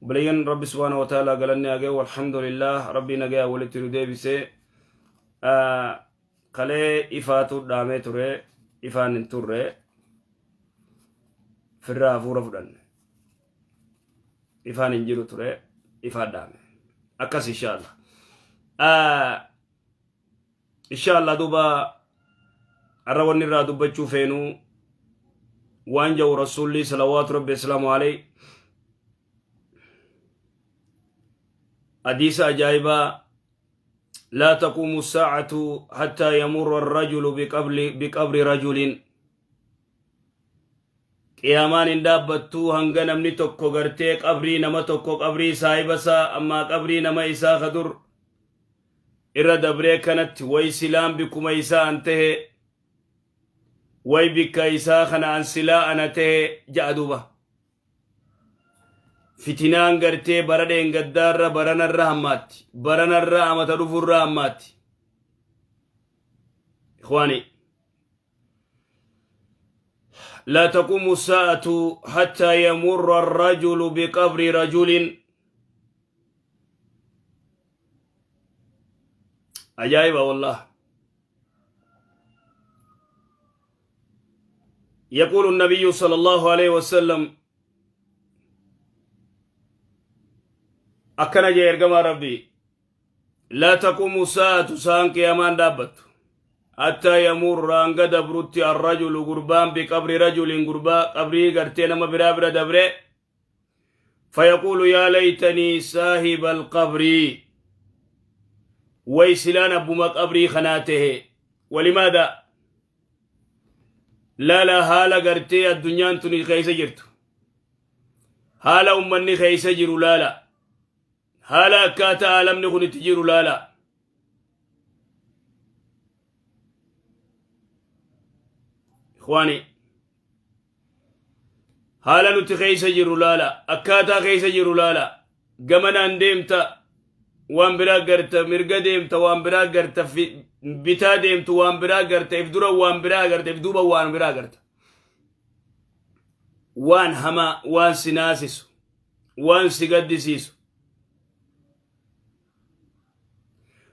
Obboleeyyan Rabbi subhaanahu wa ta'ala galanni haa gahu alhamdulillah Rabbii nagaya walitti nu deebisee kalee ifaatu dhaamee ture ifaan hin turre firraa hafuura fudhanne ifaan hin jiru ture ifaa dhaame akkas inshallah Insha Allah duuba har'a wanni irraa dubbachuu feenu waan jedhu rasuulli salawaatu rabbi islaamu alayhi hadiisa ajaa'ibaa laa taquumu saacatu hattaa yamurra arrajulu biqabri rajulin qiyaamaan hin dhaabbattuu hanga namni tokko gartee qabrii nama tokko qabrii saahiba isaa ammaa qabrii nama isaa ka dur irra dabree kanatti way silaan bikkuma isaa an tahe way bikka isaa kana an silaa ana tahe ja'a duuba fitinaan gartee bara dheengaddaarra baranarra hammaatti baranarra amata dhufurra hammaatti ikhwaani لا تقوم الساعة حتى يمر الرجل بقبر رجل أجايب والله يقول النبي صلى الله عليه وسلم أكن جاي ربي Laa taquumu saa'atu sa'aan qiyaamaan dhaabbattu. Hattaa yamurra hanga dabrutti arrajulu gurbaan biqabri rajulin gurbaa qabrii gartee nama biraa bira dabree fayaquulu yaa laytanii saahiba alqabrii way silaan abbuma qabrii kanaa tahe walimaada laala haala gartee addunyaan tuni keessa jirtu haala ummanni keessa jiru laala Haala akkaataa aalamni kun itti jiru laala. Ikhwaani, haala nuti keessa jiru laala, akkaataa keessa jiru laala. Gamanaan deemta waan biraa garta, mirga deemta waan biraa garta, bitaa deemtu waan biraa garta, if dura waan biraa garta, if duuba waan biraa garta. Waan hamaa, waan si naasisu. Waan si gaddisiisu.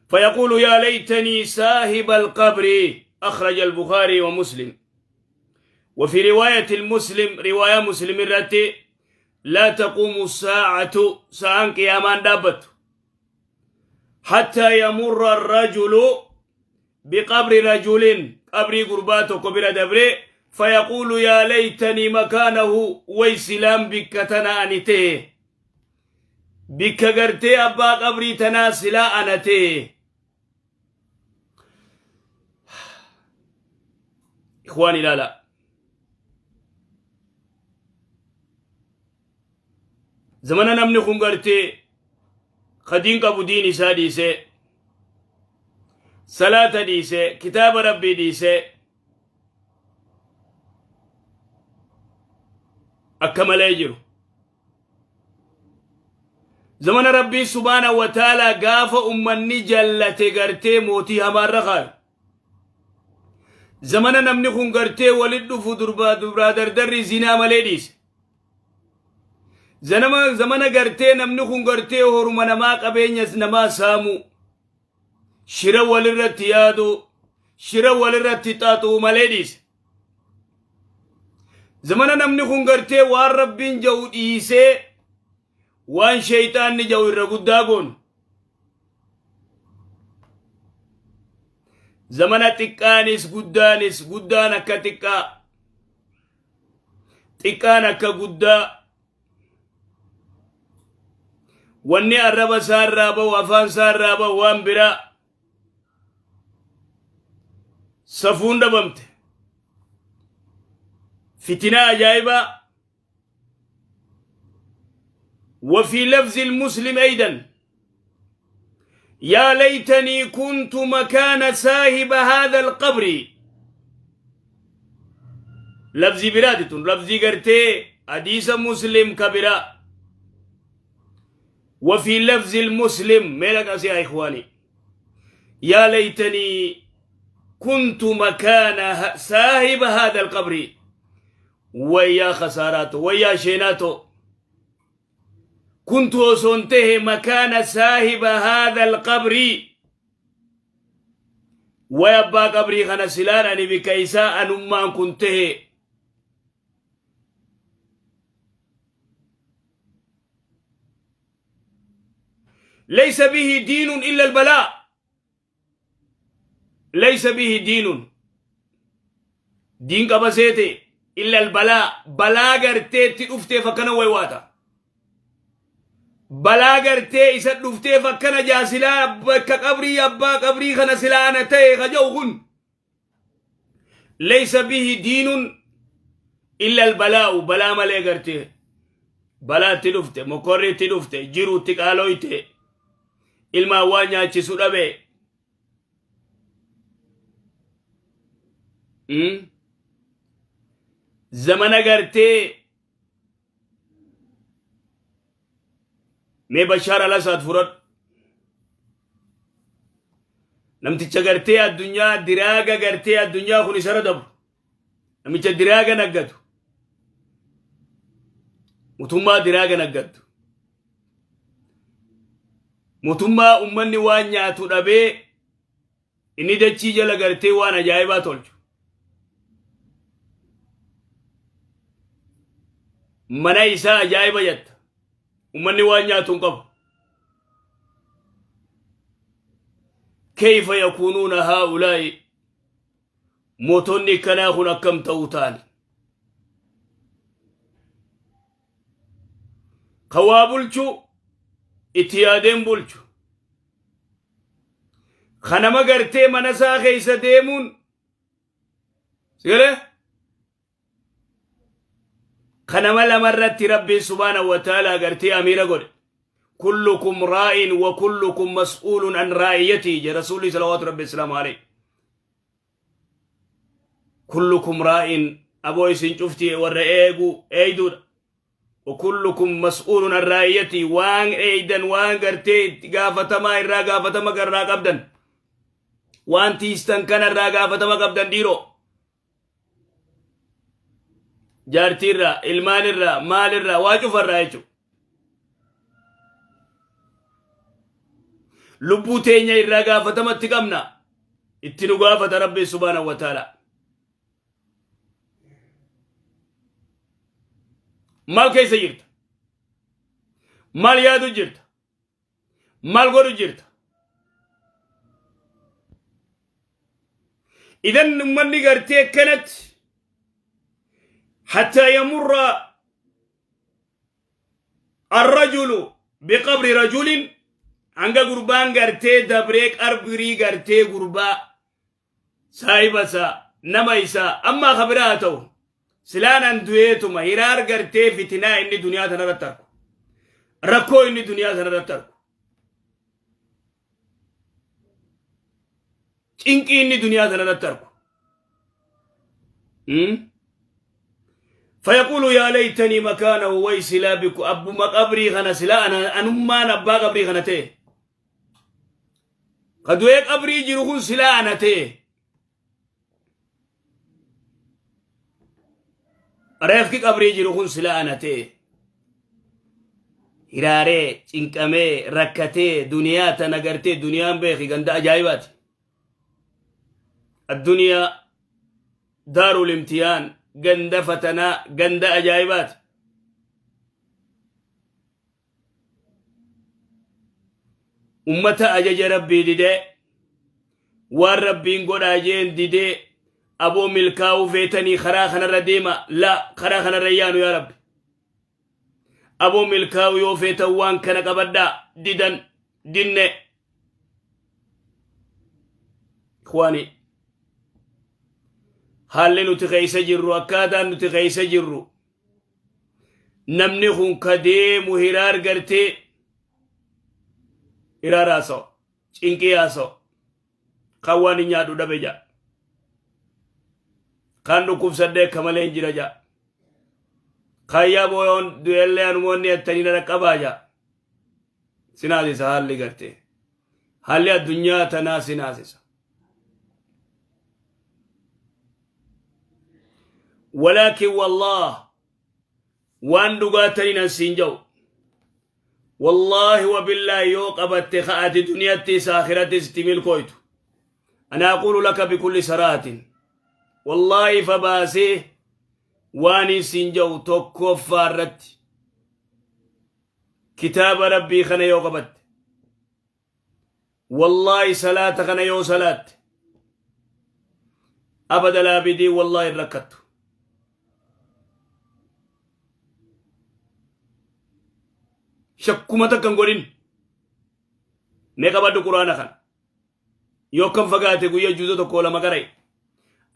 فيقول يا ليتني ساهب القبر أخرج البخاري ومسلم وفي رواية المسلم رواية مسلم الرتي لا تقوم الساعة ساعة قياما دابت حتى يمر الرجل بقبر رجل قبر قرباته كبير دبري فيقول يا ليتني مكانه ويسلام بك تنا أنته بك قرتي أبا قبري تنا سلا أنته إخواني لا لا Zamana namni kun gartee kadiin qabu diin isaa dhiisee salaata dhiisee kitaaba rabbii dhiisee akka malee jiru. Zamana rabbii subhaana wa ta'ala gaafa ummanni jallate gartee mootii hamaarra kaayu. Zamana namni kun gartee walit dhufu durbaa dubraa dardarri zinaa malee dhiise. Zanama zamana gartee namni kun gartee horuma namaa qabeenyas namaa saamuu shira walirratti yaaduu shira walirratti xaxuu malee dhiise. Zamana namni kun gartee waan rabbiin ja'u dhiisee waan sheeyxaanni ja'u irra guddaa goonu. Zamana xiqqaanis guddaanis guddaan akka xiqqaa xiqqaan akka guddaa wanni arraba isaa irraa bahu afaan isaa irraa bahu waan biraa safuun dhabamte fitinaa ajaa'ibaa وفي لفظ المسلم أيضا يا ليتني كنت مكان صاحب هذا القبر لفظي برادة لفظي قرتي حديث مسلم كبيرا وفي لفظ المسلم مالك يا إخواني يا ليتني كنت مكان صاحب هذا القبر Wayyaa khasaaraato, wayyaa sheenaato. Kuntu osoon tahe makaana saahiba haadha alqabrii, way abbaa qabrii kana silaan ani bikka isaa anummaan kun tahe. Laysa bihi diinun illa albalaa, laysa bihi diinun, diin qaba seete, illa albalaa, balaa garteetti dhufteef akkana waywaata, balaa gartee isa dhufteef akkana jaa. Silaa bakka qabrii abbaa qabrii kana silaa ana ta'e ka jedhu kun, laysa bihi diinun illa albalaa'u, balaa malee gartee balaatti dhufte, mokorri itti dhufte, jiruutti qaalooyte, ilmaan waan nyaachisu dhabe. Zamana gartee mee Bashaar Al-Asaad fudhadhu, namticha gartee addunyaa diraaga gartee addunyaa kun isarra dabru, namicha diraaga naggatu, mootummaa diraaga naggattu, mootummaa ummanni waan nyaatu dhabee inni dachii jala gartee waan ajaa'ibaa tolchu, mana isaa ajaa'iba jetta, ummanni waan nyaatu hin qabu. Kayfa yakuunuuna haa'ulaa'i? Mootonni akkanaa kun akkam ta'uu ta'an? Ka waa bulchu itti yaadeen bulchu, ka nama gartee mana isaa keessa deemuun sigalee, ka nama lamarratti Rabbiin subhaanahu wa ta'aalaa gartee amiira godhe. Kullukum raa'in wa kullukum mas'uulun an raa'iyyatihi, jedhe Rasuulli salawaatu Rabbi islaamu alayhi. Kullukum raa'in, aboo isin cufti warra eegu eeyduudha. Wa kullukum mas'uulun an raa'iyyatihi, waan eeydan, waan gartee itti gaafatamaa irraa gaafatama garraa qabdan, waan tiistan kana irraa gaafatama qabdan. Dhiiroo, jaartiirraa, ilmaanirraa, maalirraa, waa cufarraa jechuudha. Lubbuu teenya irraa gaafatamatti qabna, itti nu gaafata Rabbi subhaanahu wa ta'ala. Maal keessa jirta? Maal yaadu jirta? Maal godhu jirta? Idan ummanni gartee akkanatti hattaa yamurra arrajulu biqabri rajulin, hanga gurbaan gartee dabree qabrii gartee gurbaa saahiba isaa, nama isaa ammaa ka biraa haa ta'u, silaan an du'eetuma hiraar gartee fitinaa inni duniyaa tanarratti argu, rakkoo inni duniyaa tanarratti argu, cinqii inni duniyaa tanarratti argu. Fayaquulu yaa laytanii makaanahu, way silaa biku abbuma qabrii kana silaa anummaan abbaa qabrii kana ta'e, ka du'ee qabrii jiru kun silaa ana ta'e, reefki qabrii jiru kun silaa ana ta'e, hiraaree cinqamee rakkatee duniyaa tana gartee. Duniyaan beeki ganda ajaa'ibaati. Addunyaa daarul imtiyaan, ganda fatanaa, ganda ajaa'ibaati. Ummata ajaja Rabbii didee, waan Rabbiin godhaa jeen didee, aboo milkaa'uu feetanii karaa kanarra deema, la karaa kanarra yaanu yaa Rabbi. Aboo milkaa'uu yoo feetan waan kana qabadhaa, didan, dinne. Ikhwaani, haalli nuti keessa jirru, akkaataan nuti keessa jirru, namni kun ka deemu hiraar gartee hiraar haasawa, cinqii haasawa, kan waan hin nyaadhu dhabe ja'a, kan dhukkubsadhee akka malee hin jira ja'a, kan yaa booyoon du'ellee anumoonni attanii na dhaqqabaa ja'a. Sinaasisa haalli gartee, haalli addunyaa tanaa sinaasisa. Walaakin wallaah, waan dhugaa taniin an siin ja'u, Wallaahi wabillaahi yoo qabatte ka ati duniyattis akhirattis itti milkooytu. Ana aquulu laka bikulli saraatin. Wallaahi ifa baasee waan isin ja'u tokkoffaa irratti kitaaba rabbii kana yoo qabatte, wallaahi salaata kana yoo salaatte, abada laabidii wallaahi hin rakkattu. Shakkuma takka hin godhin. Mee qabadhu quraana kana. Yoo akkam fagaate guyya juuza tokko lama qara'i.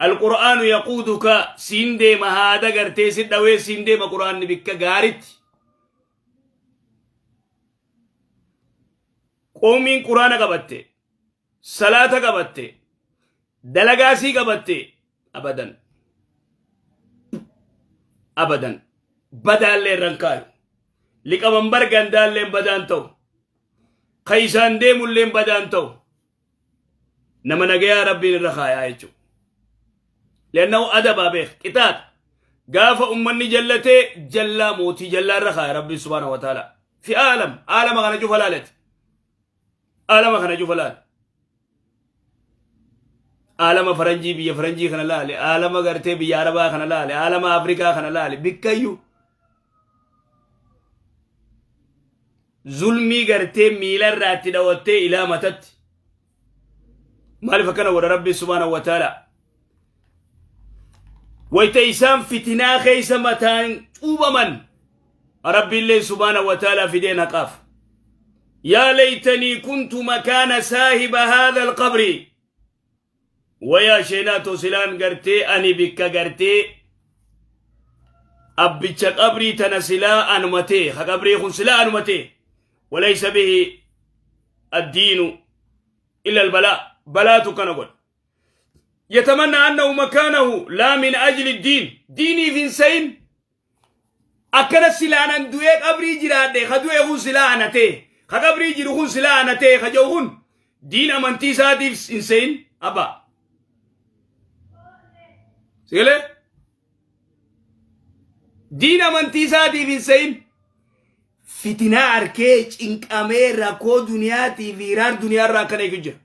Alqur'aanu yaquuduka, siin deema, haada gartee si dhawee siin deema qur'aanni bikka gaaritti. Qoomiin quraana qabatte, salaata qabatte, dalagaa sii qabatte, abadan abadan badaallee irran kaayu. Liqamanbar gandaalleen badaan ta'u. Ka isaan deemulleen badaan ta'u. Nama nagayaa rabbiin irra kaayaa jechuudha. Leannahu adabaa beek qixaaxa. Gaafa ummanni jallatee jallaa mootii jallaa irra kaaya rabbiin subhaanahu wa ta'ala. Fi aalam aalama kana cufa laalati. Aalama kana cufa laale. Aalama faranjii, biyya faranjii kana laale. Aalama gartee biyya arabaa kana laale. Aalama Afrikaa kana laale. Bikkayyuu. Zulmii gartee miila irraa itti dhawattee ilaa matatti. Maaliif akkana godha rabbi subhaanahu wa ta'ala? Wayta isaan fitinaa keessa mataan cuubaman, rabbiillee subhaanahu wa ta'ala fideen haqaaf. Yaa laytanii kuntu makaana saahiba haadha alqabri. Wayaa sheenaa silaan gartee ani bikka gartee abbicha qabrii tana silaa anumatee, ha qabrii kun silaa anumatee. Walaysa bihi addiinu illa albalaa, balaatu kana godha. يتمنى أنه مكانه لا من أجل الدين، ديني في سين akkana silaanan du'ee qabrii jiraadhe, ka du'e kun silaa ana ta'e, ka qabrii jiru kun silaa ana ta'e, ka jedhu kun diin amantii isaatiif hin se'in abba. Sigalee diin amantii isaatiif hin se'in, fitinaa arkee cinqamee rakkoo duniyaatii fi hiraar duniyaa irraa akkana eegu jira.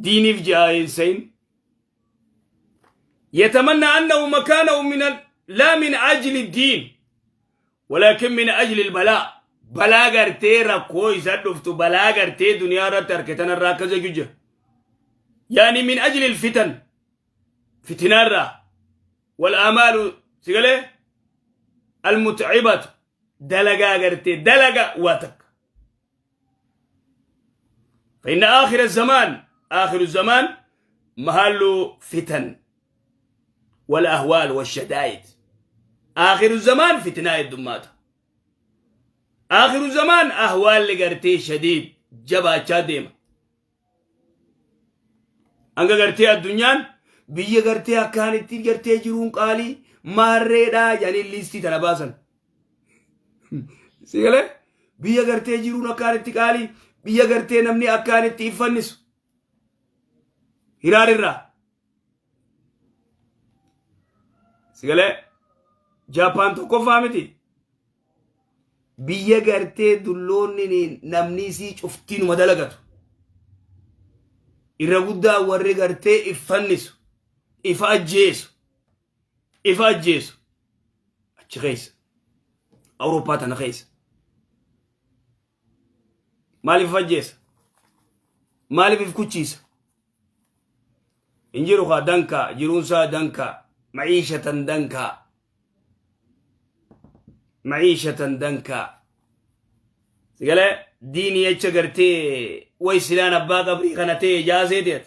Diiniif ji'a hin se'in. يتمنى أنه مكانه من ال... لا من أجل الدين ولكن من أجل البلاء. Balaa gartee rakkoo isa dhuftu, balaa gartee duniyaa irratti harkitan irraa akkas jechuu jira. يعني من أجل الفتن, فتنarraa والآمال sigalee المتعبة, dalagaa gartee dalaga waa takka. فإن آخر الزمان، آخر الزمان محل فتن والأهوال والشدائد. آخر الزمان فتنة الدمات، آخر الزمان أهوال لقرتي شديد جبا ديما. Hanga gartee addunyaan biyya gartee akkaanitti gartee jiruun qaalii maarreedhaa jedhanii liistii tana baasan. Sigalee biyya gartee jiruun akkaanitti qaalii, biyya gartee namni akkaanitti iffannisu hiraarirraa. Sigalee Jaappaan tokkoffaa miti. Biyya gartee dulloonni namni isii cuftiinuma dalagatu. Irra guddaa warri gartee iffannisu, ifa ajjeesu, ifa ajjeesu. Achi keessa. Awurooppaa tana keessa. Maaliif ifa ajjeesa? Maaliif if kuchiisa? Hin jiru kaa dankaa, jiruunsaa dankaa, maciishatan dankaa. Maciishatan dankaa. Sigalee diinii jecha gartee way silaan abbaa qabrii kana ta'e jaasee ta'e.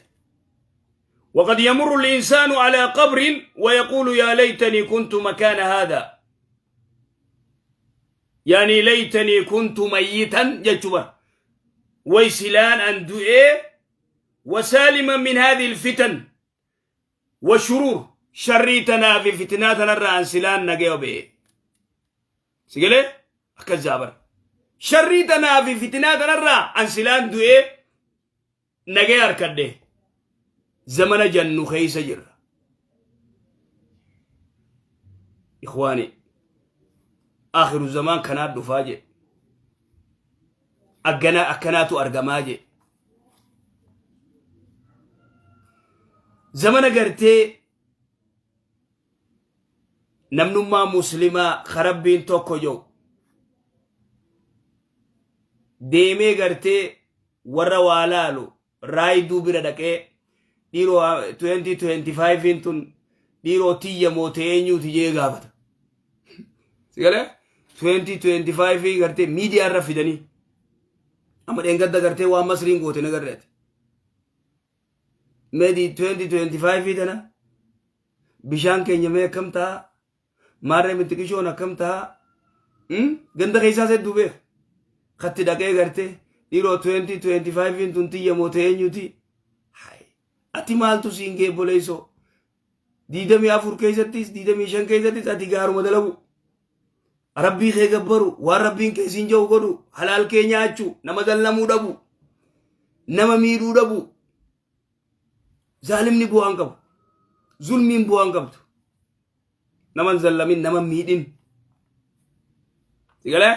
وقد يمر الإنسان على قبر ويقول يا ليتني كنت مكان هذا، يعني ليتني كنت ميتا جتبا، ويسلان أن دعي وسالما من هذه الفتن والشرور، شريتنا في فتناتنا الرأن سلان نجيو به. سيقولي أكذابر شريتنا في فتناتنا الرأن سلان دعي نجي أركده. زمن جن خيس جر إخواني. Akhiru zamaan kanaa dhufaa jedhe. Aggana akkanaatu argamaa jedhe. Zamana gartee namnummaa muslimaa ka Rabbiin tokko jedhu deemee gartee warra waa laalu raayiduu bira dhaqee, dhiiroo 2025 tun dhiiroo tiyya moote eenyuuti jee gaafata. Sigalee 2025 gartee miidiyaa irra fidanii amma dheengadda gartee waan Masriin goote nagarreeti. Meedi 2025 tana bishaan keenya mee akkam ta'a? Maarree mitiqishoon akkam ta'a? Ganda keessaas hedduu beeka. Katti dhaqee gartee dhiiroo 2025 tun tiyya moote eenyuti? Ati maaltu siin gee boleessoo? 24 keessattis 25 keessattis ati gaaruma dalagu. Rabbii kee gabbaru, waan Rabbiin kee siin jedhu godhu, halaal kee nyaachuu, nama zallamuu dhabu, nama miidhuu dhabu. Zaalimni bu'aa hin qabu. Zulmiin bu'aa hin qabdu. Nama hin zallamin, nama hin miidhin. Sigalee?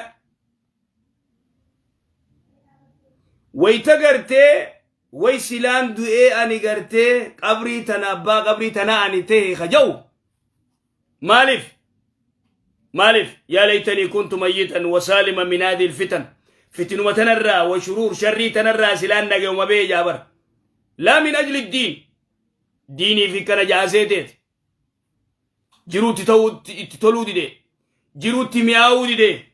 Wayita gartee way silaan du'ee ani gartee qabrii tana abbaa qabrii tana ani ta'e kaja'u. Maaliif? Maaliif? Yaa laytanii kuntu mayyitan wasaalima min haadhihi alfitan. Fitinuma tanarraa wa shuruur sharrii tanarraa silaan nagayuma bee jaabara. Laa min ajli diin. Diinii fi kana jaasee teeti. Jiruutti ta'uu itti toluu didee. Jiruutti mi'aawuu didee.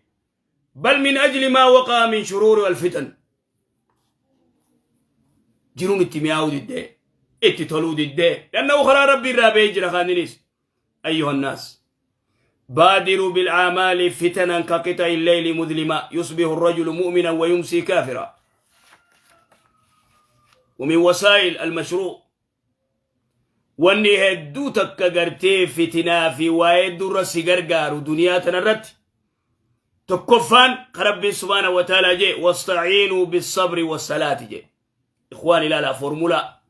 Bal min ajli maa waqaa min shuruuri wal fitan. Jiruun itti mi'aawuu diddee. Itti toluu diddee. Dhannahu karaa Rabbii irraa ba'ee jira kaaninis. أيها الناس، بادروا بالأعمال فتنا كقطع الليل مظلما، يصبح الرجل مؤمنا ويمسي كافرا. ومن وسائل المشروع wanni hedduu takka gartee fitinaa fi waa hedduu irra si gargaaru duniyaa tanarratti, tokkoffaan ka Rabbiin subhaana wa ta'ala jee: wasta'iinuu bissabri wassalaati jee. Ikhwaan, ilaalaa formulaa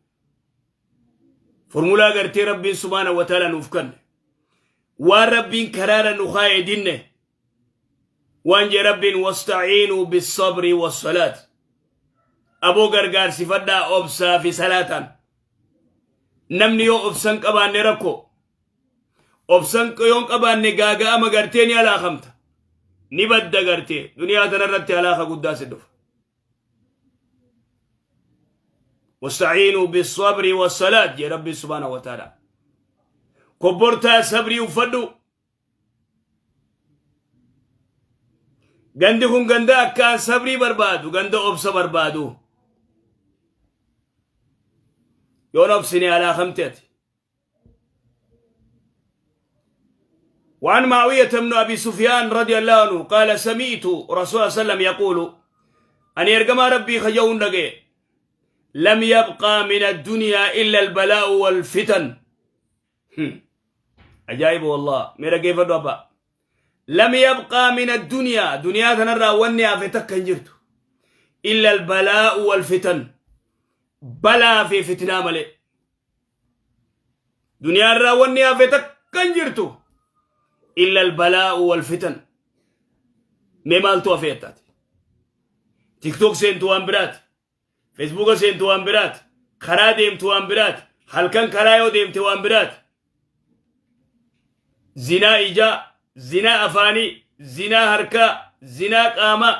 formulaa gartee Rabbiin subhaana wa ta'ala nuuf kanne, waan Rabbiin karaara nu kaa'e dinne. Waan jee Rabbiin: wasta'iinuu bissabri wassalaati. Aboo, gargaarsifadhaa obsaa fi salaataan. Namni yoo obsan qabaanne rakkoo, obsan yoon qabaanne gaaga'ama gartee ni halaakamta, ni badda. Gartee duniyaa tanarratti halaaka guddaa si dhufa. Wasta'iinuu bissabri wassalaat jee Rabbi subhaanahu wa ta'ala. Kobbortaa sabrii uffadhu. Gandi kun ganda akkaan sabrii barbaadu, ganda obsa barbaadu. Yoon obsine halaakamte ati. وعن معاوية بن أبي سفيان رضي الله عنه قال: سمعت رسول الله صلى الله عليه وسلم يقول، أن يرجم ربي خجون دقي: لم يبقى من الدنيا إلا البلاء والفتن. أجايب والله. ميرا كيف أبا لم يبقى من الدنيا، دنيا تنرى وني أفتك جرت، إلا البلاء والفتن. بلا في فتنة ملئ دنيا الرا وني أفتك جرت إلا البلاء والفتن. Mee maaltu hafeettaati? TikTok seentu waan biraati, Facebooka seentu waan biraati, karaa deemtu waan biraati, halkan karaa yoo deemte waan biraati. Zinaa ijaa, zinaa afaanii, zinaa harkaa, zinaa qaamaa.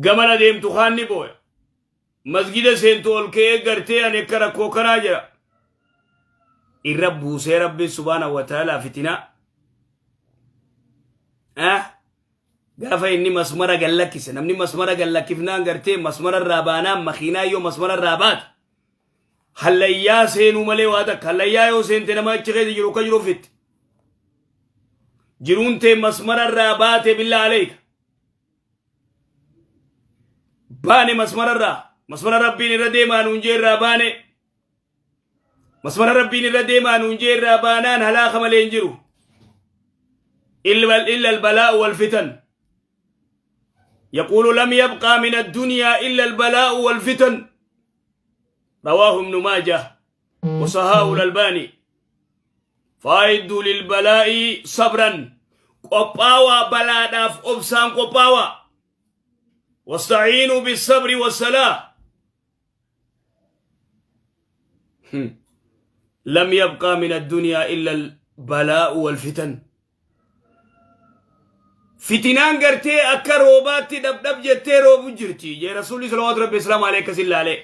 Gamana deemtu kaan ni booya, masgida seentu ol ka'ee gartee ani akka rakkoo kanaa jira irra buusee Rabbiin subhaana wa ta'ala fitinaa. Gaafa inni masmara gallakkise, namni masmara gallakkifnaan gartee masmara irraa baanaan, makiinaa yoo masmara irraa baate hallayyaa seenuu malee waa takka hallayyaa yoo seente nama achi keessa jiru akka jiru fitti. Jiruun tee masmara irraa baate. Billaa aleeka, baane masmara irraa, masmara Rabbiin irra deemaa nuun jee irraa baane. Masmara Rabbiin irra deemaa nuun jee irraa baanaan halaaka malee hin jiru. إلا البلاء والفتن. يقول: لم يبقى من الدنيا إلا البلاء والفتن. رواه ابن ماجه وصححه الألباني. Faayidduu lilbalaa'ii sabran, qophaawaa balaadhaaf obsaan qophaawaa. Wasta'iinuu bissabri wassalaa. Lam yabqaa min addunyaa illa albalaa'u walfitan. Fitinaan gartee akka roobaatti dhabdhab jettee roobu jirti. Jee Rasuulli salawaatu rabbi islaamu alayhi akkasin laalee.